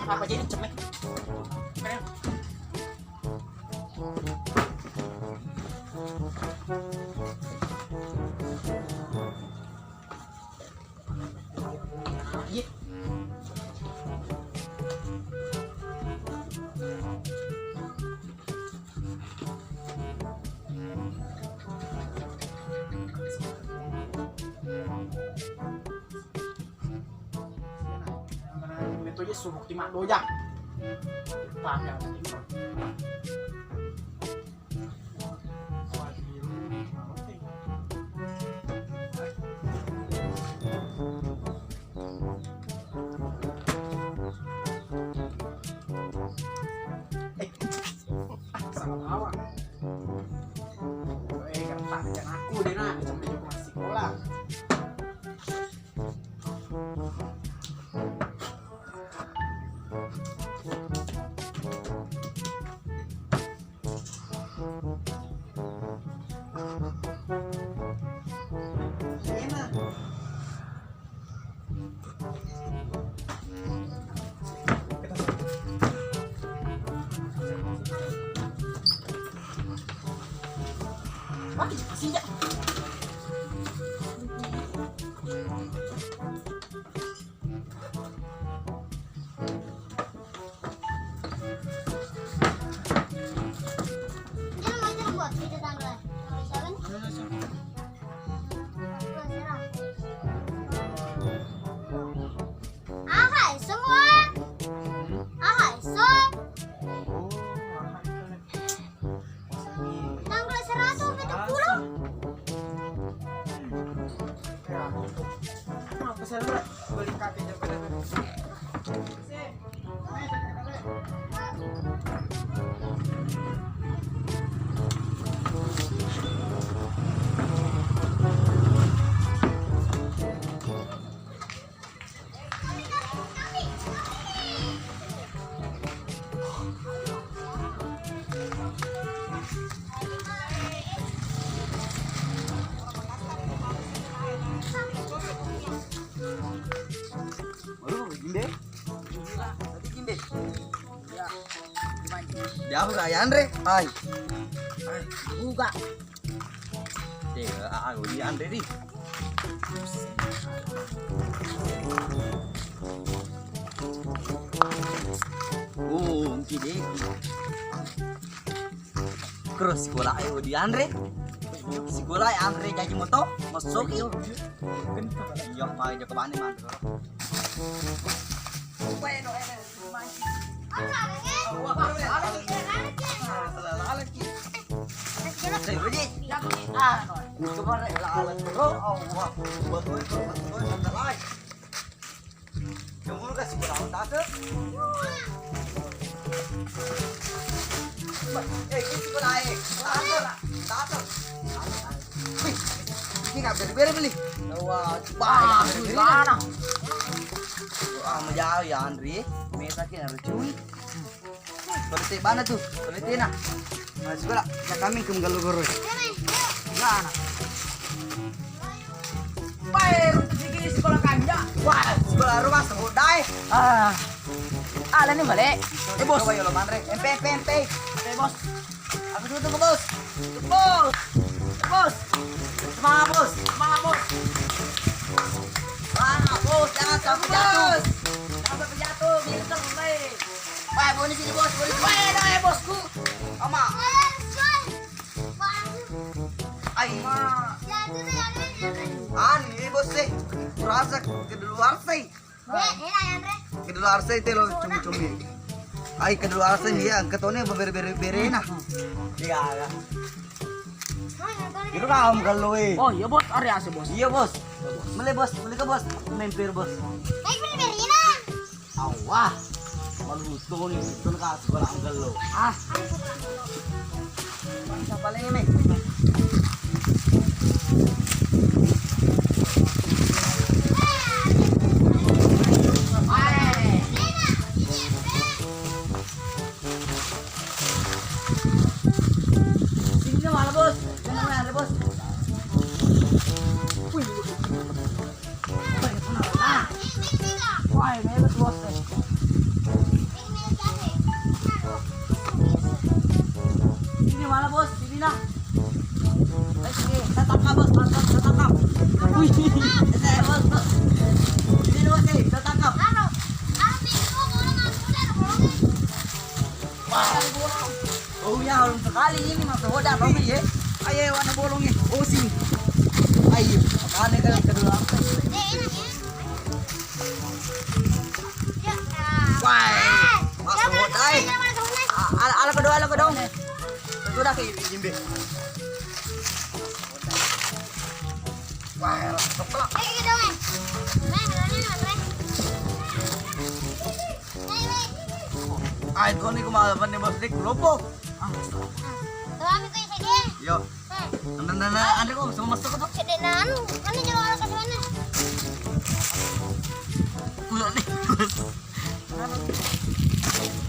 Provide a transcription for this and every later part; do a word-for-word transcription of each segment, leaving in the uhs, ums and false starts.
Apa jadi cemeh? Metode suruh timak doja. Tanya. Eh, ah, salah bawa. Eh, kertas kan aku deh, nak, sampai joko masih sekolah. Aha, semua. Aha, so. Tanggal seratus tujuh puluh. Apa salah? Beli kaki jam berapa? Waduh, ginde. Tadi ginde. Ya. Diamu ga yanre? Ai. Ai, buka. Deh, ah, ah, dianre di. Oh, engki deh. Kero sikola e dianre. Sikola e anre jaji moto, masuk. Iya, paling jago bani manre. Eh, ini sekolah, eh. Kelas, kelas. Wih, ini nggak beri-beri beli. Wah, wah, beri-beri. Mana? Wah, mau jauh ya, Andri. Meta ki harus cuy. Kalau teh mana tuh? Kalau teh nah. Nah, sekolah, ya kami ke menggalu guru. Nah, nah. Wah, runtuh sigi sekolah kanja. Wah, sekolah rumah sebut dai. Ah. Ala ni balik. Eh, bos. Coba ya lo manre. M P, M P, M P. M P, bos. Aku dulu tuh, bos. Bos. Bos. Semangat, bos. Semangat, bos. Wah, bos, jangan sampai jatuh. Jangan sampai jatuh, biar terus, bos. Wah, bos, di sini, bos. Bos, di sini. Wah, ada ya, bosku. Ama. Ai. Anu, ini, bos, eh. Rasa kedaluarsa. Kedaluarsa itu lo cumi-cumi. Ai, kedaluarsa ini ya, ketone bere-bere-bere nah. Iya, iya. Itu kamu kalau, eh. Oh, iya, bos, area sih, bos. Iya, bos. Mele, bos, mele ke, bos. Mampir, bos. Ayo, beri-beri nah. Awah. Malu toni, itu kan sekolah angkel lo. Ah. Siapa lagi nih? Sini mana, bos? Sini mana, bos? Wih. Wah, ini bos, bos. Nah. Oke, tatangkap, Bos, tatangkap, tatangkap. Wih. Ini, Bos, nih, tatangkap. Wah. Oh ya, harum sekali ini, Mas. Oh, dah, Bang, ya. Ayo, warna bolong, ya. Oh, sini. Ayo, mana kalau kedua? Wah, masuk, Bos, ay. Ala, ala kedua, ala kedua. Sudah ke jimbe. Wah, rasa coklat. Eh, gitu, men. Men, berani, men, men. Ay, ay. Ay, kau ni kemana, Bos, dik, lopo. Ah. Tuh, kami kau sedih. Yo. Eh. Nah, nah, nah, ada kok, sama masuk tuh. Sedih, nah, anu, mana jalan orang ke sana? Kulak nih, Bos.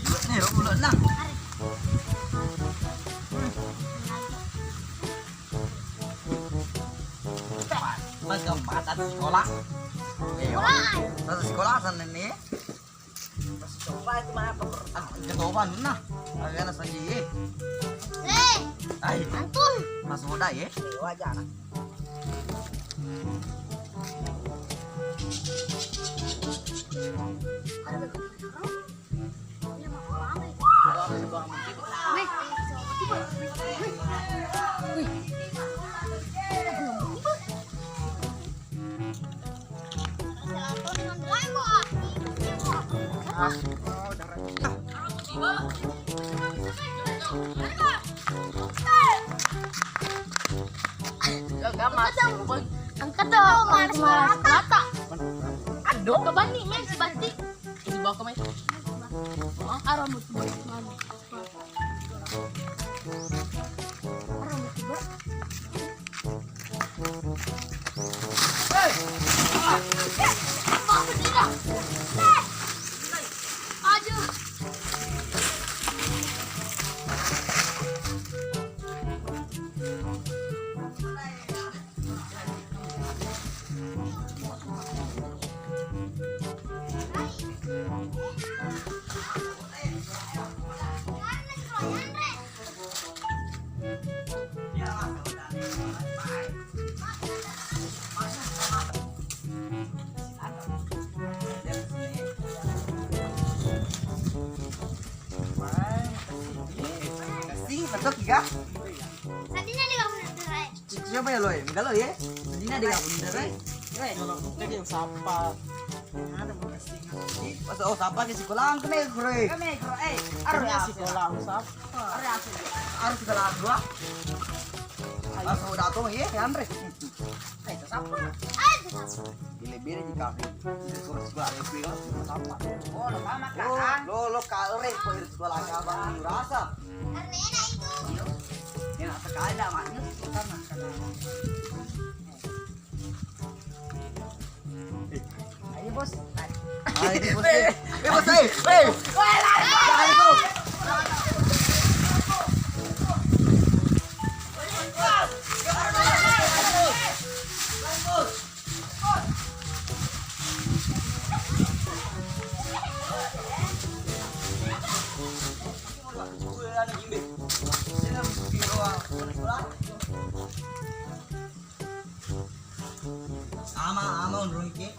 Kulak nih, kulak nah. Mas, gampang, satu sekolah. Iya. Sekolah. Satu sekolah sana nih. Mas, coba itu mah apa, Bro? Ah, coba nah. Agak nasi. Eh. Ay. Antun. Mas muda ya. Iya, wajar. Angkat dong, malas mata. Aduh, ke Bani, men, si Bati. Dibawa ke mana? Ah, arah mutu. Sih, betul tiga. Tadinya dia nggak pernah cerai. Siapa ya lo ya? Enggak lo ya? Ini ada yang bener, eh? Kalau kita yang sapa? Ada mau kasih. Pas, oh, sapa ke sekolah, kene, Bro. Kene, Bro, eh. Harus sekolah, sapa? Harus, harus sekolah dua. Pas udah tuh, iya, ya, Andre. Eh, itu sapa? Ah, itu sapa? Bile-bile di kafe. Itu suruh sekolah, eh, gue, sapa? Oh, lo sama, Kak. Lo, lo, Kak, Re, kok sekolah, Kak, Bang, rasa. Karena enak itu. Iya. Ya, sekali dah, maknya, kan, kan. Ayo, Bos. Ayo, Bos. Eh, eh, Bos, eh, eh. Woi, lari. Lari, Bos. Ama, ama, onrongke.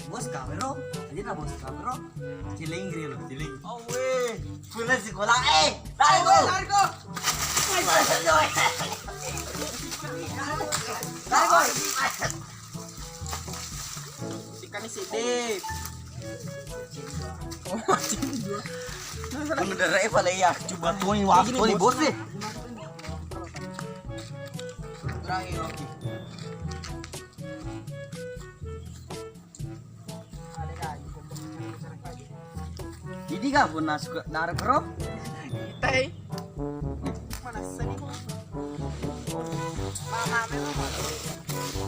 Bos kamero, aja na bos kamero. Ciling gini lo, ciling. Oh weh, kula sekolah, eh, lari go, lari go. Lari go. Sikani sede. Oh, anjing. Bener, eh, pale ya, coba tuh waktu nih, bos, deh. Terakhir, oke. Jadi gak pernah suka darah, Bro? Teh. Mana seni, Bro? Mama memang.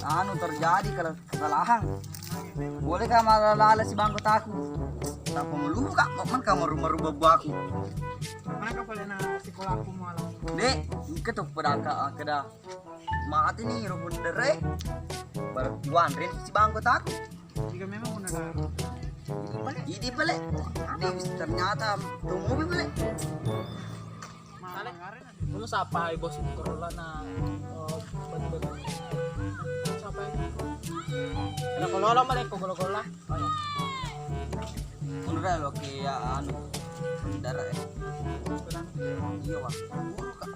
Anu terjadi kalau kesalahan. Boleh ka malala si bangkotaku? Tanpa melulu ka, kok man ka merubah-rubah buahku? Mana ka pale na sekolahku malah? Dek, engka to pedaka keda mati ni ro bundere. Baru tiwanre si bangkotaku. Jika memang benar. Idi pale. Idi pale. Ternyata tuh mobil pale. Male. Lu sapa ai bos Corolla na, eh, batu-batu. Sapa ai? Ada Corolla male ko Corolla. Oh ya. Menurut lo ke ya anu. Darah ya. Iya, Wak. Buruk, Kak.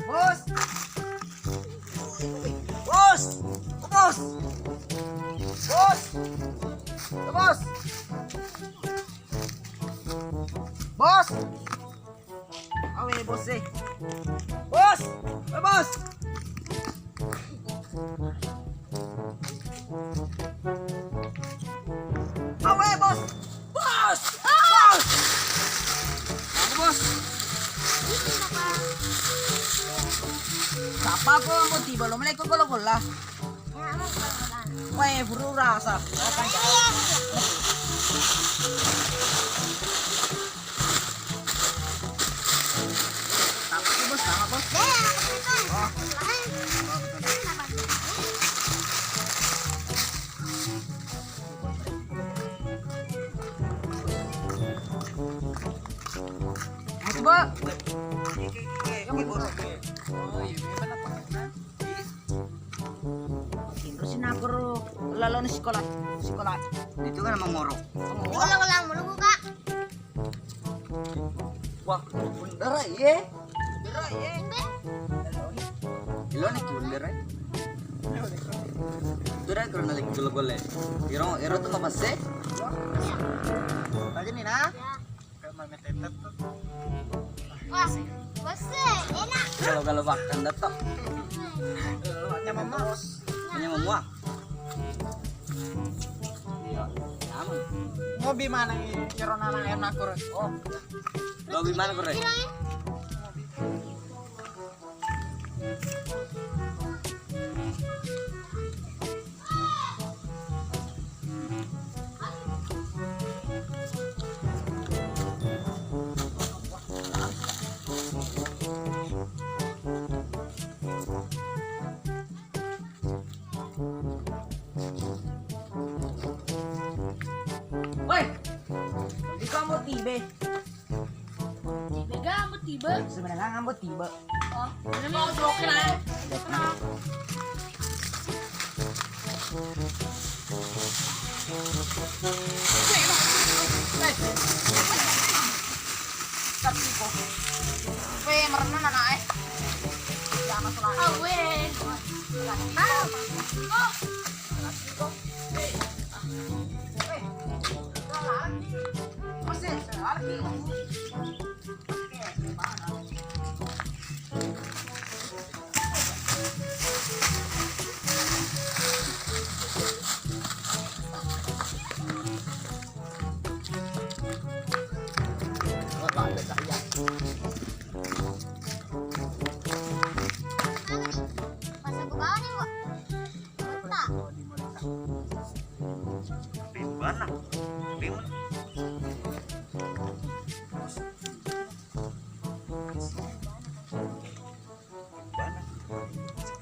Bos. Bos. Bos. Bos. Bos. Bos. Awe, bos, eh. Bos! Eh, bos! Awe, bos! Bos! Bos! Apa, bos? Sapa ko mau tiba lo, meleko gola-gola. Wae, furu rasa. Tama, Bos, tama, Bos. Oh. Ayo, Bos. Oh, iya, iya, iya. Terus ini aku ro lalon sekolah, sekolah. Itu kan emang ngorok. Itu kalau kelang mulu, Kak. Wah, bener ya? Bener ya? Ilone ki bener ya? Itu dah karena lagi gelo-gelo. Iro, iro tuh apa sih? Aja nih, nah. Ya. Kayak mame tetet tuh. Wah, bos, enak. Kalau, kalau makan datang. Nyaman, Bos. Nyaman, Wak. Iya, nyaman. Mau bi mana nih, kira nana enak kurus. Oh. Lo bi mana kurus? Kira, eh? Woi, di kamu tibe. Tiba ga ambo tiba? Sebenarnya ngambo tiba. Oh, ini mau blokir aja. Tapi kok. Weh, merenung anak eh. Ya, masuk lagi. Oh, weh. Tahu. Oh. Masa ku bawa nih, Wak. Mana? Mana?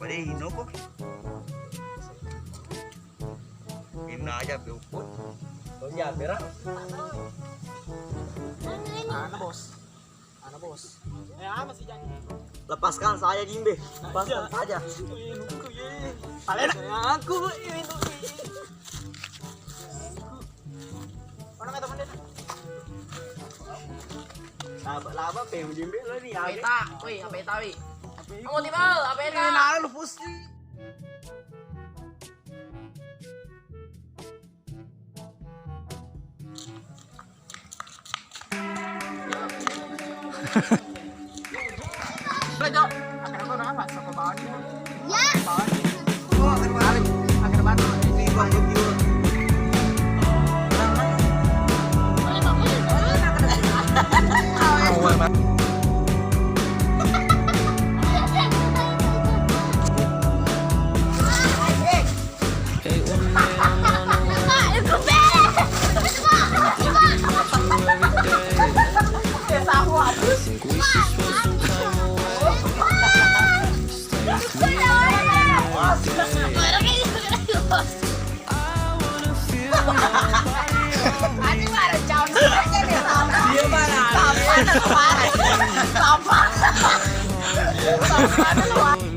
Pada ino kok. Inna aja beukut. Kau siapa, Ra? Mana, Bos? Mana, Bos? Eh, apa sih, Jan? Lepaskan saya, Jimbe. Lepaskan saja. Iya. Palena. Aku, ini tuh. Mana kata mana? Laba, laba, pe, Jimbe lo ni, ya. Apa eta? Woi, apa eta, wi? Kamu tiba, apa eta? Ini nara lu pusing. Udah, Jo. Akhirnya gua nafas, aku bawa nih. Dia mana? Sampah, sampah. Sampah.